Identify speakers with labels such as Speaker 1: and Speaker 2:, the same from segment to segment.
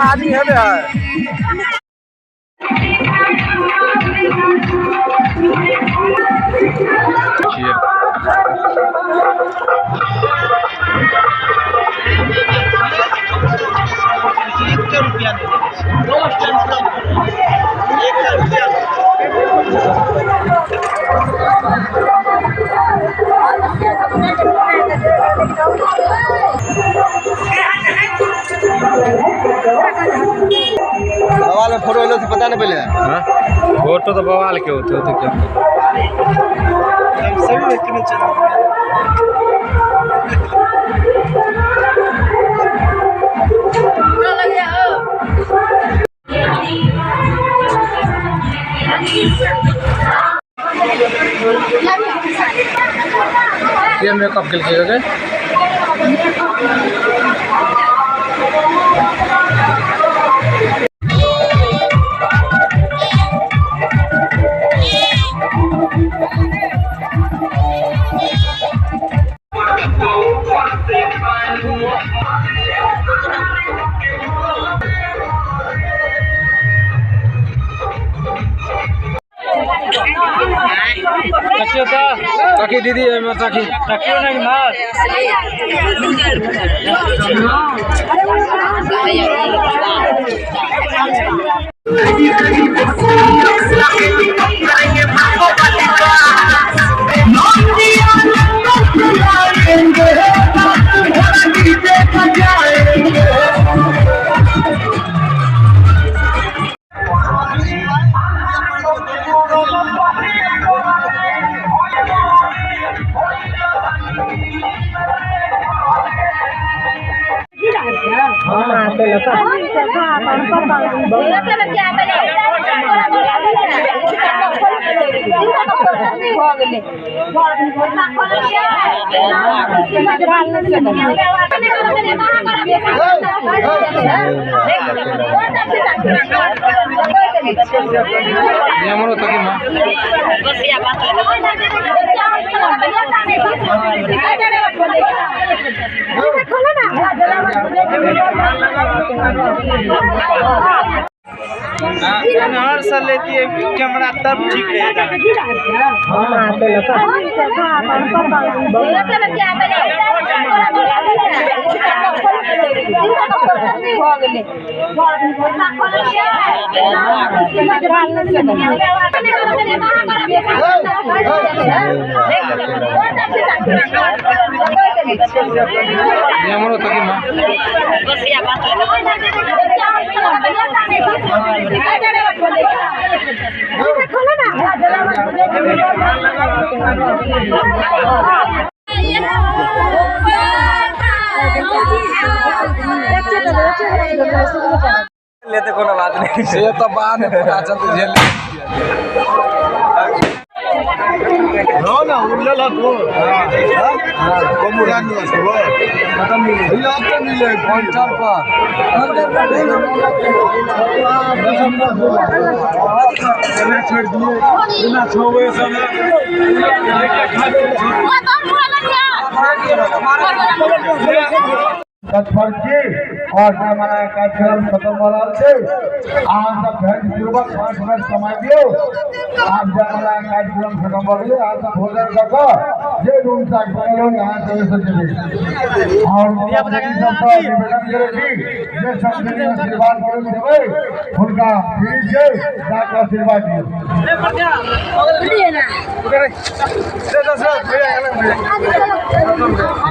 Speaker 1: आदमी है
Speaker 2: बवाल में फोटो एलो पता नहीं पहले।
Speaker 3: हां फोटो तो बवाल के होते होते क्या
Speaker 1: सभी व्यक्ति ने चला
Speaker 4: पूरा लग गया हो।
Speaker 3: ये मेकअप के लिए ताकि दीदी ताकि ताकियो नहीं मार
Speaker 1: कैमरा तब ठीक रहेगा। लेते कोनो बात नहीं
Speaker 3: से तो बाद में पता चलते झेल
Speaker 2: ना ना उड़ल को हां को मुरान नहीं छै वो खत्म मिले ये तो मिले
Speaker 3: काउंटर पर
Speaker 2: बिना छोड़ दिए बिना छोवे सब तत्पर छी और हमारा कार्यक्रम खत्म हो रहा है। अहाँ सब धैर्यपूर्वक 5 मिनट समय दियौ। आब जयमाला कार्यक्रम खत्म भऽ गेलै। अहाँ सब भोजन कऽ कऽ जे रूम साफ बनेलहुँ अहाँ सब ओहिसँ जेबै। और सबसँ निवेदन करै छी जे सब आशीर्वाद करैत हेबै हुनका फ्री छै, जाकऽ आशीर्वाद दियौ।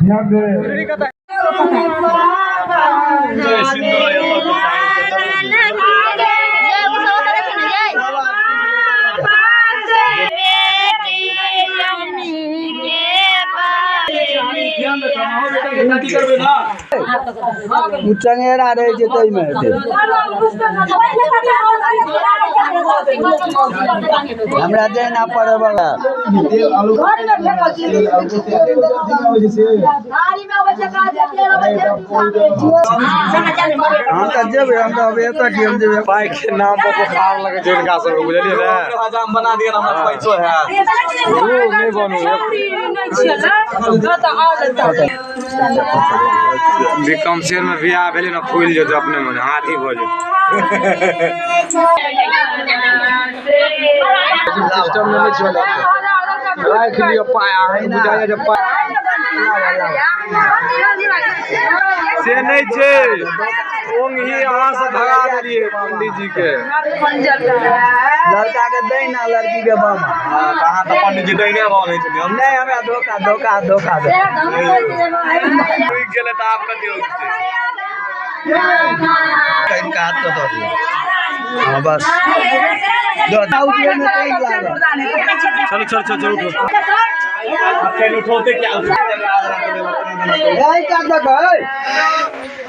Speaker 2: ध्यान दे।
Speaker 1: चंगेरा रहे छै ताहिमे हेतै। हमरा देना पड़े वाला हम तऽ जेबै, हम तऽ अबे एतऽ की हम जेबै।
Speaker 3: पाइ के नाम पर बोखार लगै छै हिनका सबके, बुझलियै ने?
Speaker 2: हजाम बना दिअ हमरा पैसो हैत।
Speaker 3: नहि बनू। बीकम शेर में बियाह भेलै ने, फूलि जेतै अपने मने, हाथी भऽ जेतै। सिस्टम में नहि चलत। राखि लिअ पाइ, अहाँके बुझाइए जे पाइ से नहि छै। ओंगही अहाँ से भगा देलियै पंडित जी के।
Speaker 1: लड़का के दहिना लड़की के बामा।
Speaker 2: हां कहाँ तऽ पंडित जी दहिने बाम होइ छथिन। हम
Speaker 1: नहि, हमरा धोखा धोखा धोखा दे।
Speaker 2: रुकि गेलै तऽ आब कथी होतै?
Speaker 1: इनका हाथ कऽ दऽ दियौ। हाँ बस
Speaker 3: चलू चलू चलू चलू।
Speaker 2: उठौते क्या?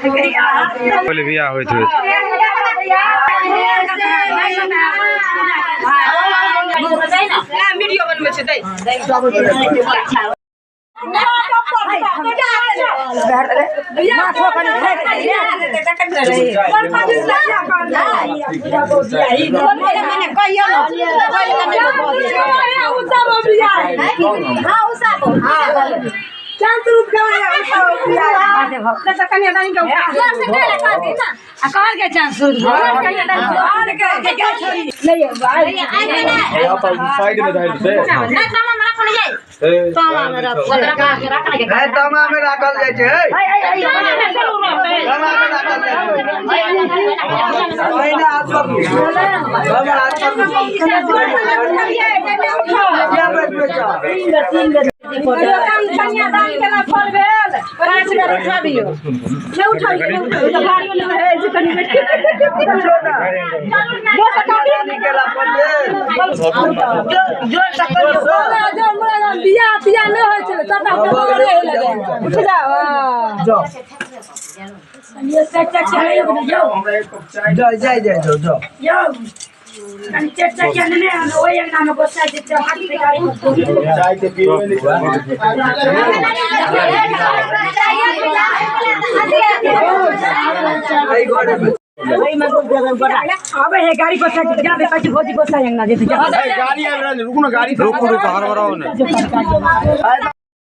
Speaker 3: पहिले बियाह होइत होइत
Speaker 4: वीडियो बनबै छै।
Speaker 2: साइड में धरि दे।
Speaker 1: तामा में राखल जाइ छै। तामा में राखल जाइ छै। पहिने हाथ पकड़ू, बाबा हाथ पकड़ू।
Speaker 4: कन्यादान केला फल भेल 5 बेर उठाबियौ। नहि उठाबियौ, नहि उठाबियौ तऽ गाड़ियो नहि होइ छै। कनि बैठ बियाह तियाह नहि होइ छलै, सबटा बेमारे होइ लगै। उठ जाओ।
Speaker 1: जाओ जाओ जाओ जाओ।
Speaker 2: गाड़ी आबि रहल, रुकू ना गाड़ी।
Speaker 3: रुकू रुकू, हड़बड़ाउ नहि।